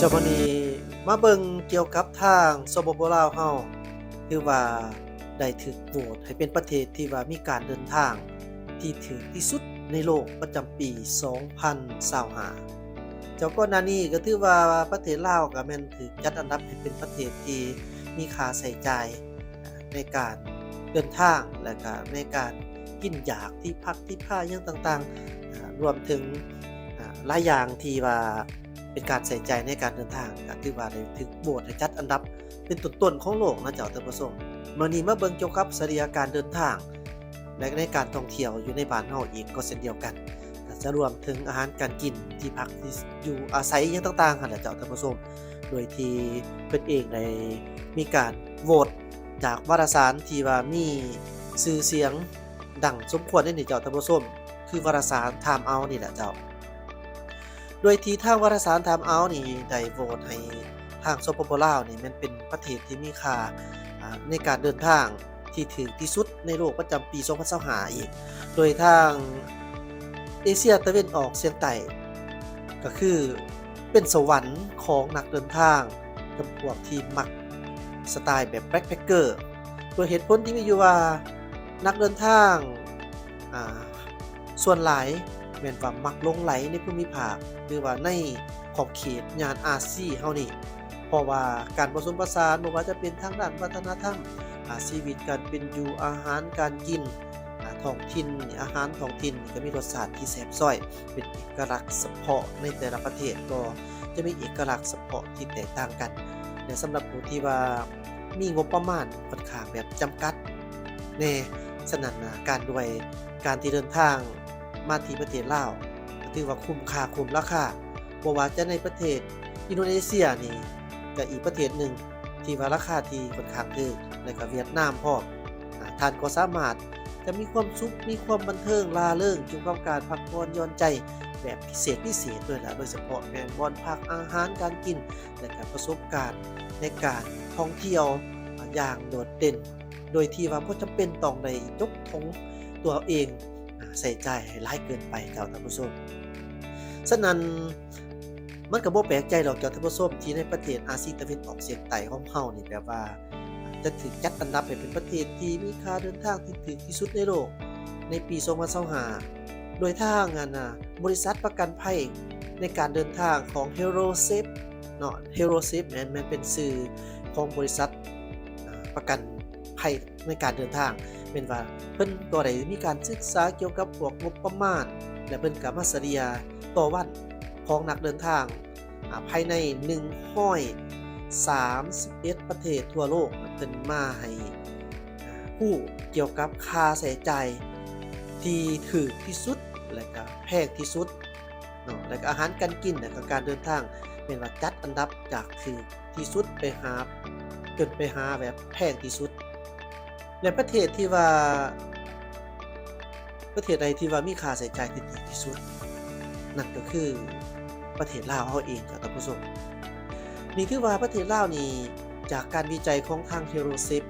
ເຈົ້າ ມື້ນີ້ມາເບິ່ງກ່ຽວກັບທາງ ສປປ ລາວເຮົາ ຖືວ່າໄດ້ຖືກໂຫວດໃຫ້ເປັນປະເທດທີ່ວ່າມີການເດີນທາງທີ່ຖືກທີ່ສຸດໃນໂລກປະຈຳປີສອງພັນຊາວຫ້າ. ເຈົ້າ ກ່ອນໜ້ານີ້ກໍຖືວ່າປະເທດລາວກໍແມ່ນຖືກຈັດອັນດັບໃຫ້ເປັນປະເທດທີ່ມີຄ່າໃຊ້ຈ່າຍໃນການເດີນທາງ ແລະກະໃນການກິນຢາກ ທີ່ພັກທີ່ພາຫຍັງຕ່າງໆ ອາ ລວມເຖິງ ອາ ຫຼາຍຢ່າງທີ່ວ່າ ເປັນການໃຊ້ຈ່າຍໃນການເດີນທາງ ກໍຖືວ່າໄດ້ຖືກໂຫວດໃຫ້ຈັດອັນດັບເປັນຕົ້ນໆຂອງໂລກນະເຈົ້າທ່ານຜູ້ຊົມ. ມື້ນີ້ມາເບິ່ງກ່ຽວກັບສະເລ່ຍການເດີນທາງ ແລະ ໃນການທ່ອງທ່ຽວຢູ່ໃນບ້ານເຮົາເອງກໍເຊັ່ນດຽວກັນ ກໍຈະລວມເຖິງອາຫານການກິນ ທີ່ພັກ ທີ່ຢູ່ອາໄສຫຍັງຕ່າງໆຫັ້ນລະເຈົ້າທ່ານຜູ້ຊົມ. ໂດຍທີ່ເພິ່ນເອງໄດ້ມີການໂຫວດຈາກວາລະສານທີ່ວ່າມີຊື່ສຽງ ດັ່ງສົມຄວນເດ້ນີ້ເຈົ້າທ່ານຜູ້ຊົມ ຄືວາລະສານ Time Out ນີ້ແຫຼະເຈົ້າ. ໂດຍທີ່ທາງວາລະສານ Time Out ນີ້ໄດ້ໂຫວດໃຫ້ທາງ ສປປ ລາວ ນີ້ແມ່ນເປັນປະເທດທີ່ມີຄ່າ ອາ ໃນການເດີນທາງທີ່ຖືກທີ່ສຸດໃນໂລກປະຈຳປີສອງພັນຊາວຫ້າອີກ ໂດຍທາງເອເຊຍຕາເວັນອອກສຽງໃຕ້ ກໍຄືເປັນສະຫວັນຂອງນັກເດີນທາງຈຳພວກທີ່ມັກສະໄຕແບບ backpacker ໂດຍເຫດຜົນທີ່ມີຢູ່ວ່າ ນັກເດີນທາງ ອາ ສ່ວນຫຼາຍແມ່ນວ່າມັກຫຼົງໄຫຼໃນພູມິພາກ ຫຼືວ່າໃນຂອບເຂດຍ່ານອາຊີເຮົານີ້ ເພາະວ່າການປະສົມປະສານ ບໍ່ວ່າຈະເປັນທາງດ້ານວັດທະນະທຳ ອາ ຊີວິດການເປັນຢູ່ ອາຫານການກິນ ອາ ທ້ອງຖິ່ນ ອາຫານທ້ອງຖິ່ນກໍມີລົດຊາດທີ່ແຊບຊ້ອຍ ເປັນເອກະລັກສະເພາະ ໃນແຕ່ລະປະເທດກໍຈະມີເອກະລັກສະເພາະທີ່ແຕກຕ່າງກັນ ແລະ ສຳລັບຜູ້ທີ່ວ່າ ມີງົບປະມານຂ້ອນຂ້າງແບບຈຳກັດແດ່. ສະນັ້ນນະ ການດ້ວຍ ການທີ່ເດີນທາງມາທີ່ປະເທດລາວ ກໍຖືວ່າຄຸ້ມຄ່າຄຸ້ມລາຄາ ບໍ່ວ່າຈະໃນປະເທດອິນໂດເນເຊຍນີ້ ກໍອີກປະເທດໜຶ່ງທີ່ວ່າລາຄາທີ່ຂ້ອນຂ້າງຖືກ ແລະ ກໍຫວຽດນາມພ້ອມ. ອາ ທ່ານກໍສາມາດຈະມີຄວາມສຸກ ມີຄວາມບັນເທີງລ່າເລີງກ່ຽວກັບການພັກຜ່ອນຢ່ອນໃຈແບບພິເສດພິເສດດ້ວຍລະ ໂດຍສະເພາະແມ່ນບ່ອນພັກ ອາຫານການກິນ ແລະ ກະປະສົບການໃນການທ່ອງທ່ຽວຢ່າງໂດດເດັ່ນ ໂດຍທີ່ວ່າບໍ່ຈຳເປັນຕ້ອງໄດ້ຈົກຖົງຕົວເອງ ອາ ໃຊ້ຈ່າຍໃຫ້ຫຼາຍເກີນໄປເຈົ້າທ່ານຜູ້ຊົມ. ສະນັ້ນ ມັນກໍບໍ່ແປກໃຈດອກເຈົ້າທ່ານຜູ້ຊົມ ທີ່ໃນປະເທດອາຊີຕາເວັນອອກສຽງໃຕ້ຂອງເຮົານີ້ ແບບວ່າຈະຖືກຈັດອັນດັບໃຫ້ເປັນປະເທດທີ່ມີຄ່າເດີນທາງທີ່ຖືກທີ່ສຸດໃນໂລກໃນປີສອງພັນຊາວຫ້າ ໂດຍທາງອັນນະ ບໍລິສັດປະກັນໄພໃນການເດີນທາງຂອງ HelloSafe ເນາະ HelloSafe ແມ່ນ ແມ່ນເປັນຊື່ຂອງບໍລິສັດ ອາ ປະກັນໄພໃນການເດີນທາງ ແມ່ນວ່າເພິ່ນກໍໄດ້ມີການສຶກສາກ່ຽວກັບພວກງົບປະມານ ແລະ ເພິ່ນກໍມາສະເລ່ຍຕໍ່ວັນຂອງນັກເດີນທາງ ອາ ພາຍໃນໜຶ່ງຮ້ອຍສາມສິບເອັດປະເທດທົ່ວໂລກ ເພິ່ນມາໃຫ້ ອາ ຮູ້ກ່ຽວກັບຄ່າໃຊ້ຈ່າຍທີ່ຖືກທີ່ສຸດ ແລະ ກະແພງທີ່ສຸດເນາະ ແລະ ກະອາຫານການກິນ ແລະ ກະການເດີນທາງ ແມ່ນວ່າຈັດອັນດັບຈາກຖືກທີ່ສຸດໄປຫາ ຈົນໄປຫາແບບແພງທີ່ສຸດ ແລະ ປະເທດທີ່ວ່າ ປະເທດໃດທີ່ວ່າມີຄ່າໃຊ້ຈ່າຍທີ່ຖືກທີ່ສຸດ ນັ້ນກໍຄືປະເທດລາວເຮົາເອງເຈົ້າທ່ານຜູ້ຊົມ. ນີ້ຖືວ່າປະເທດລາວນີ້ ຈາກການວິໄຈຂອງທາງ HelloSafe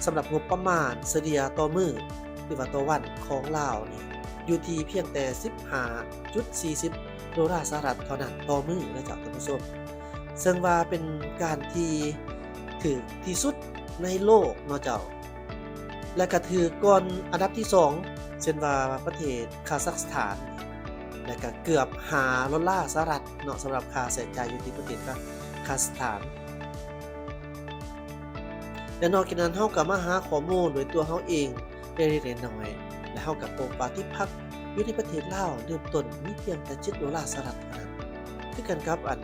ສຳລັບງົບປະມານສະເລ່ຍຕໍ່ມື້ ຫຼືວ່າຕໍ່ວັນຂອງລາວນີ້ ຢູ່ທີ່ພຽງແຕ່ສິບຫ້າຈຸດສີ່ສິບໂດລາສະຫະລັດເທົ່ານັ້ນຕໍ່ມື້ນະເຈົ້າທ່ານຜູ້ຊົມ. ເຊິ່ງວ່າເປັນການທີ່ຖືກທີ່ສຸດໃນໂລກເນາະເຈົ້າ ແລະກະຖືກກ່ອນອັນດັບທີສອງ ເຊັ່ນວ່າປະເທດຄາຊັກສະຖານ ແລະກະເກືອບຫ້າໂດລາສະຫະລັດເນາະ ສຳລັບຄ່າໃຊ້ຈ່າຍຢູ່ທີ່ປະເທດຄາ ຄາຊັກສະຖານ. ແລະນອກຈາກນັ້ນ ເຮົາກະມາຫາຂໍ້ມູນດ້ວຍຕົວເຮົາເອງ ເລັກໆນ້ອຍໆ ແລະເຮົາກໍພົບວ່າທີ່ພັກຢູ່ໃນປະເທດລາວເລີ່ມຕົ້ນມີພຽງແຕ່ເຈັດໂດລາສະຫະລັດເທົ່ານັ້ນ. ຄືກັນກັບອັນ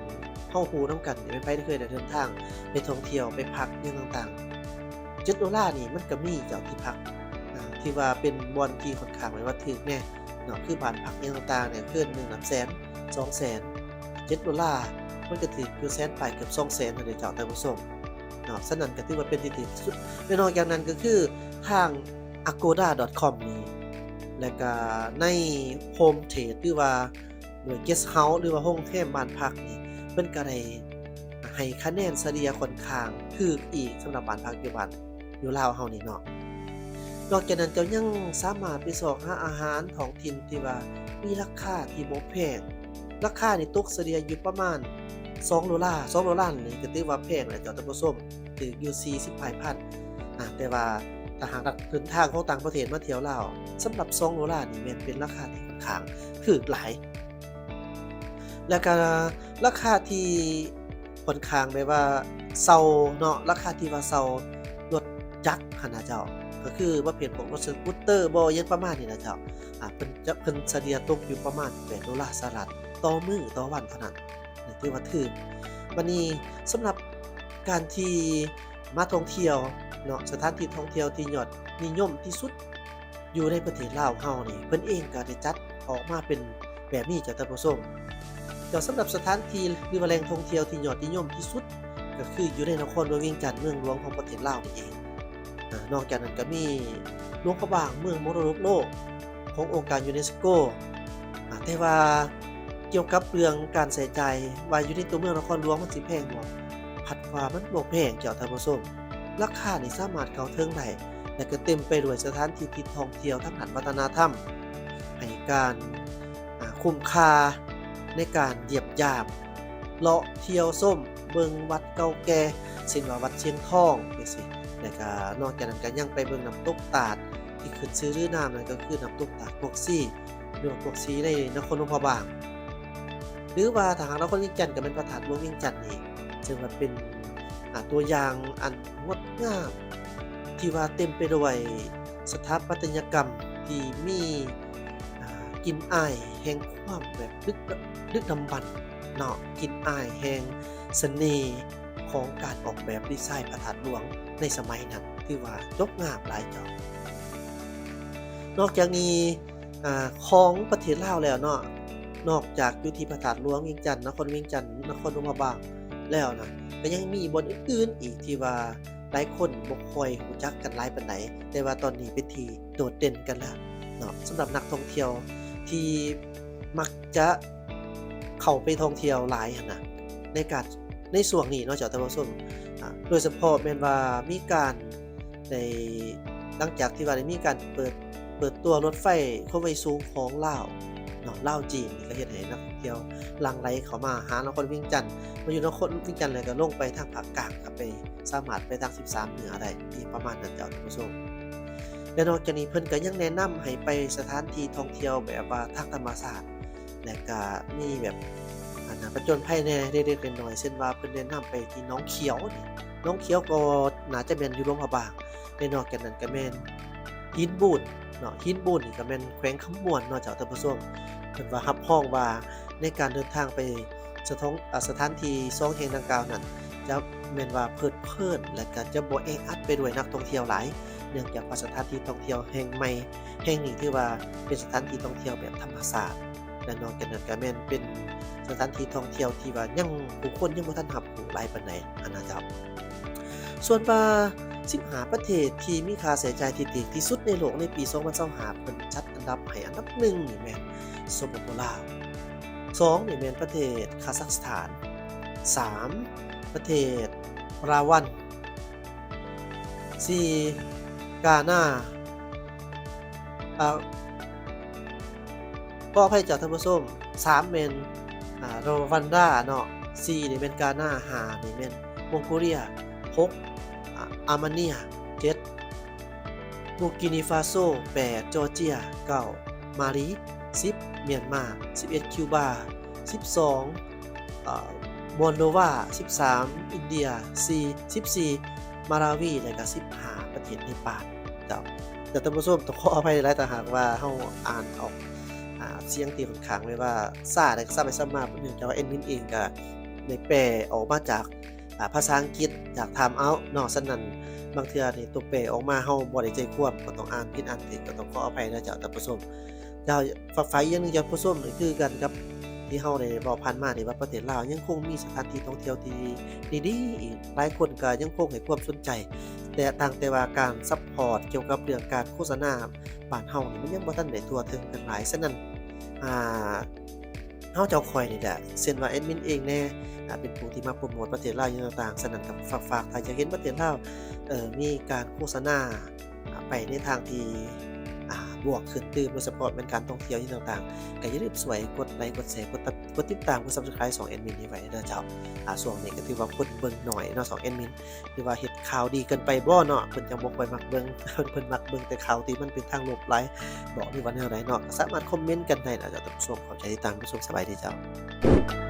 ເຮົາຮູ້ນຳກັນນີ້ ແມ່ນໃຜທີ່ເຄີຍໄດ້ເດີນທາງໄປທ່ອງທ່ຽວ ໄປພັກຫຍັງຕ່າງໆ ເຈັດໂດລານີ້ມັນກໍມີເຈົ້າທີ່ພັກ ອາ ທີ່ວ່າເປັນບ່ອນທີ່ຂ້ອນຂ້າງແບບວ່າຖືກແດ່ເນາະ ຄືບ້ານພັກຫຍັງຕ່າງໆນີ້ ຄືນໜຶ່ງຫຼັກແສນ ສອງແສນ ເຈັດໂດລາ ມັນກໍຖືກຢູ່ແສນປາຍ ເກືອບສອງແສນຫັ້ນເດ້ເຈົ້າທ່ານຜູ້ຊົມເນາະ. ສະນັ້ນກໍຖືວ່າເປັນທີ່ຖືກທີ່ສຸດ ແລະນອກຈາກນັ້ນກໍຄືທາງ Agoda.com ນີ້ ແລະກະໃນ Home Trade ຫຼືວ່າ Guest House ຫຼືວ່າໂຮງແຮມບ້ານພັກນີ້ ເພິ່ນກະໄດ້ໃຫ້ຄະແນນສະເລ່ຍຂ້ອນຂ້າງຖືກອີກ ສຳລັບບ້ານພັກຢູ່ບ້ານ ຢູ່ລາວເຮົານີ້ເນາະ. ນອກຈາກນັ້ນເຈົ້າຍັງສາມາດໄປຊອກຫາອາຫານທ້ອງຖິ່ນທີ່ວ່າມີລາຄາທີ່ບໍ່ແພງ ລາຄານີ້ຕົກສະເລ່ຍຢູ່ປະມານ ສອງໂດລາ, ສອງໂດລານີ້ກໍຖືວ່າແພງແລ້ວເຈົ້າທ່ານຜູ້ຊົມ, ຖືກຢູ່ສີ່ສິບປາຍພັນ. ອາ ແຕ່ວ່າຖ້າຫາກນັກເດີນທາງຂອງຕ່າງປະເທດມາທ່ຽວລາວ, ສຳລັບສອງໂດລານີ້ແມ່ນເປັນລາຄາທີ່ຂ້ອນຂ້າງຖືກຫຼາຍ. ແລ້ວກະລາຄາທີ່ຂ້ອນຂ້າງແບບວ່າເຊົ່າເນາະ, ລາຄາທີ່ວ່າເຊົ່າລົດຈັກຫັ້ນນະເຈົ້າ, ກໍຄືປະເພດພວກລົດສະກູດເຕີບໍ ຫຍັງປະມານນີ້ນະເຈົ້າ. ອາ ເພິ່ນຈະ ເພິ່ນສະເລ່ຍຕົກຢູ່ປະມານແປດໂດລາສະຫະລັດຕໍ່ມື້ຕໍ່ວັນເທົ່ານັ້ນ, ຖືວ່າຖືກ. ບັດນີ້ສຳລັບການທີ່ມາທ່ອງທ່ຽວເນາະ, ສະຖານທີ່ທ່ອງທ່ຽວທີ່ຍອດນິຍົມທີ່ສຸດ ຢູ່ໃນປະເທດລາວເຮົານີ້ ເພິ່ນເອງກໍໄດ້ຈັດອອກມາເປັນແບບນີ້ເຈົ້າທ່ານຜູ້ຊົມ. ເຈົ້າ ສຳລັບສະຖານທີ່ ຫຼືວ່າແຫຼ່ງທ່ອງທ່ຽວທີ່ຍອດນິຍົມທີ່ສຸດ ກໍຄືຢູ່ໃນນະຄອນຫຼວງວຽງຈັນ ເມືອງຫຼວງຂອງປະເທດລາວນີ້ເອງ. ອາ ນອກຈາກນັ້ນກໍມີຫຼວງພະບາງ ເມືອງມໍລະດົກໂລກຂອງອົງການຢູເນສໂກ. ອາ ແຕ່ວ່າ ກ່ຽວກັບເລື່ອງການໃຊ້ຈ່າຍ ວ່າຢູ່ໃນຕົວເມືອງນະຄອນຫຼວງມັນຊິແພງບໍ່? ພັດວ່າມັນບໍ່ແພງເຈົ້າທ່ານຜູ້ຊົມ, ລາຄານີ້ສາມາດເຂົ້າເຖິງໄດ້ ແລະ ກໍເຕັມໄປດ້ວຍສະຖານທີ່ທີ່ທ່ອງທ່ຽວທາງດ້ານວັດທະນະທຳ ໃຫ້ການ ອາ ຄຸ້ມຄ່າໃນການຢ້ຽມຢາມ ເລາະທ່ຽວຊົມເບິ່ງວັດເກົ່າແກ່ ເຊັ່ນວ່າວັດຊຽງທອງຈັ່ງຊີ້. ແລ້ວກໍນອກຈາກນັ້ນກໍຍັງໄປເບິ່ງນ້ຳຕົກຕາດ ທີ່ຂຶ້ນຊື່ລືນາມນັ້ນກໍຄືນ້ຳຕົກຕາດພວກຊີ ຫຼືວ່າພວກຊີໃນນະຄອນຫຼວງພະບາງ, ຫຼືວ່າຖ້າຫາກນະຄອນວຽງຈັນກໍແມ່ນພະທາດຫຼວງວຽງຈັນອີກ, ເຊິ່ງວ່າເປັນ ອາ ຕົວຢ່າງອັນງົດງາມ ທີ່ວ່າເຕັມໄປດ້ວຍສະຖາປັດຕະຍະກຳທີ່ມີ ອາ ກິ່ນອາຍແຫ່ງຄວາມແບບດຶກ ດຶກດຳບັນເນາະ, ກິ່ນອາຍແຫ່ງສະເໜ່ ຂອງການອອກແບບດີໄຊພະທາດຫຼວງໃນສະໄໝນັ້ນ ຖືວ່າຈົບງາມຫຼາຍເຈົ້າ. ນອກຈາກນີ້ ອາ ຂອງປະເທດລາວແລ້ວເນາະ, ນອກຈາກຢູ່ທີ່ພະທາດຫຼວງວຽງຈັນ, ນະຄອນວຽງຈັນ, ນະຄອນຫຼວງພະບາງແລ້ວນະ, ກໍຍັງມີບ່ອນອື່ນໆອີກທີ່ວ່າຫຼາຍຄົນບໍ່ຄ່ອຍຮູ້ຈັກກັນຫຼາຍປານໃດ, ແຕ່ວ່າຕອນນີ້ເປັນທີ່ໂດດເດັ່ນກັນແລ້ວເນາະ, ສຳລັບນັກທ່ອງທ່ຽວທີ່ມັກຈະ ເຂົ້າໄປທ່ອງທ່ຽວຫຼາຍຫັ້ນນະ ໃນການ ໃນຊ່ວງນີ້ເນາະເຈົ້າທ່ານຜູ້ຊົມ. ອາ ໂດຍສະເພາະແມ່ນວ່າມີການໄດ້ ຫຼັງຈາກທີ່ວ່າໄດ້ມີການເປີດ ເປີດຕົວລົດໄຟຄວາມໄວສູງຂອງລາວເນາະ ລາວ-ຈີນ ນີ້ກໍເຮັດໃຫ້ນັກທ່ອງທ່ຽວຫຼັ່ງໄຫຼເຂົ້າມາຫານະຄອນວຽງຈັນ, ມາຢູ່ນະຄອນວຽງຈັນແລ້ວກໍລົງໄປທາງພາກກາງ ກໍໄປ ສາມາດໄປທາງສິບສາມເໜືອໄດ້ ອີ່ຫຍັງປະມານນັ້ນເຈົ້າທ່ານຜູ້ຊົມ. ແລະ ນອກຈາກນີ້ເພິ່ນກໍຍັງແນະນຳໃຫ້ໄປສະຖານທີ່ທ່ອງທ່ຽວແບບວ່າທາງທຳມະຊາດ ແລະ ກະມີແບບ ອັນນະ ຜະຈົນໄພແດ່ເລັກໆນ້ອຍໆ ເຊັ່ນວ່າເພິ່ນແນະນຳໄປທີ່ໜອງຂຽວນີ້, ໜອງຂຽວກໍໜ້າຈະແມ່ນຢູ່ຫຼວງພະບາງ ແລະ ນອກຈາກນັ້ນກໍແມ່ນຫີນບູນເນາະ, ຫີນບູນນີ້ກໍແມ່ນແຂວງຄຳມ່ວນເນາະເຈົ້າທ່ານຜູ້ຊົມ. ເພິ່ນວ່າຮັບຮອງວ່າໃນການເດີນທາງໄປ ສະຖອງ ອາ ສະຖານທີ່ສອງແຫ່ງດັ່ງກ່າວນັ້ນ ຈະແມ່ນວ່າເພີດເພີນ ແລະ ກະຈະບໍ່ແອອັດໄປດ້ວຍນັກທ່ອງທ່ຽວຫຼາຍ ເນື່ອງຈາກວ່າສະຖານທີ່ທ່ອງທ່ຽວແຫ່ງໃໝ່ແຫ່ງນີ້ ຖືວ່າເປັນສະຖານທີ່ທ່ອງທ່ຽວແບບທຳມະຊາດ ແລະ ນອກຈາກນັ້ນກະແມ່ນເປັນສະຖານທີ່ທ່ອງທ່ຽວທີ່ວ່າຍັງ ຜູ້ຄົນຍັງບໍ່ທັນຮັບຮູ້ຫຼາຍປານໃດຫັ້ນນະເຈົ້າ. ສ່ວນວ່າສິບຫ້າປະເທດທີ່ມີຄ່າໃຊ້ຈ່າຍທີ່ຖືກທີ່ສຸດໃນໂລກໃນປີສອງພັນຊາວຫ້າ ເພິ່ນຈັດອັນດັບໃຫ້ອັນດັບໜຶ່ງນີ້ແມ່ນ ສປປ ລາວ, ສອງນີ້ແມ່ນປະເທດຄາຊັກສະຖານ, ສາມປະເທດລາວັນ, ສີ່ການາ, ອາ ຂໍອະໄພເຈົ້າທ່ານຜູ້ຊົມ, ສາມແມ່ນ ອາ ຣວານດາເນາະ, ສີ່ນີ້ແມ່ນການາ, ຫ້ານີ້ແມ່ນມົງໂກເລຍ, ຫົກ ອາ ອາມາເນຍ, ເຈັດ ບູກິນາຟາໂຊ, ແປດ ຈໍເຈຍ, ເກົ້າ ມາລີ, ສິບ ມຽນມາ, ສິບເອັດ ຄິວບາ, ສິບສອງ ອາ ມອລໂດວາ, ສິບສາມ ອິນເດຍ, ສີ່ ສິບສີ່ ມາລາວີ ແລະ ກະ ສິບຫ້າ ປະເທດເນປານເຈົ້າ. ແຕ່ທ່ານຜູ້ຊົມຕ້ອງຂໍອະໄພຫຼາຍໆ ຖ້າຫາກວ່າເຮົາອ່ານອອກ ອາ ສຽງທີ່ຂ້ອນຂ້າງແບບວ່າຊ້າ ແລະ ກະສັບໄປສັບມາ ເນື່ອງຈາກວ່າແອດມິນເອງກະໄດ້ແປອອກມາຈາກ ອາ ພາສາອັງກິດຈາກ Time Out ເນາະ, ສະນັ້ນບາງເທື່ອນີ້ຕົວແປອອກມາເຮົາບໍ່ໄດ້ໃຈຄວາມ ກໍຕ້ອງອ່ານຜິດອ່ານຖືກ ກໍຕ້ອງຂໍອະໄພນະເຈົ້າທ່ານຜູ້ຊົມ. ແລ້ວຝາກ ຝາກອີກຢ່າງໜຶ່ງເຈົ້າຜູ້ຊົມ ກໍຄືກັນກັບທີ່ເຮົາໄດ້ເວົ້າຜ່ານມານີ້ ວ່າປະເທດລາວຍັງຄົງມີສະຖານທີ່ທ່ອງທ່ຽວທີ່ດີໆອີກຫຼາຍ, ຄົນກໍຍັງຄົງໃຫ້ຄວາມສົນໃຈ, ແຕ່ຕ່າງແຕ່ວ່າການຊັບພອດກ່ຽວກັບເລື່ອງການໂຄສະນາບ້ານເຮົານີ້ ມັນຍັງບໍ່ທັນໄດ້ທົ່ວເຖິງກັນຫຼາຍ. ສະນັ້ນ ອາ ເຮົາເຈົ້າຂ້ອຍນີ້ແຫຼະ ເຊັ່ນວ່າແອດມິນເອງແດ່ ອາ ເປັນຜູ້ທີ່ມາໂປຣໂມດປະເທດລາວຫຍັງຕ່າງໆ, ສະນັ້ນກໍຝາກໆ ຖ້າຢາກເຫັນປະເທດລາວ ເອີ ມີການໂຄສະນາ ອາ ໄປໃນທາງທີ່ ອາ ບວກຂຶ້ນຕື່ມ ໂດຍສະເພາະແມ່ນການທ່ອງທ່ຽວອີ່ຫຍັງຕ່າງໆ ກໍຢ່າລືມຊ່ວຍກົດໄລ ກົດແຊ ກົດ ກົດຕິດຕາມ ກົດ Subscribe ຊ່ອງແອດມິນນີ້ໄວ້ເດີເຈົ້າ. ອາ ຊ່ວງນີ້ກໍຖືວ່າຄົນເບິ່ງໜ້ອຍເນາະ ຊ່ອງແອດມິນ ຫຼືວ່າເຮັດຂ່າວດີເກີນໄປບໍ່ເນາະ ເພິ່ນຈັ່ງບໍ່ຄ່ອຍມັກເບິ່ງ ເພິ່ນມັກເບິ່ງແຕ່ຂ່າວທີ່ມັນເປັນທາງລົບຫຼາຍບໍ ຫຼືວ່າແນວໃດເນາະ ກໍສາມາດຄອມເມັນກັນໄດ້ນະເຈົ້າທ່ານຜູ້ຊົມ. ຂອບໃຈທີ່ຕາມຮັບຊົມ ສະບາຍດີເຈົ້າ.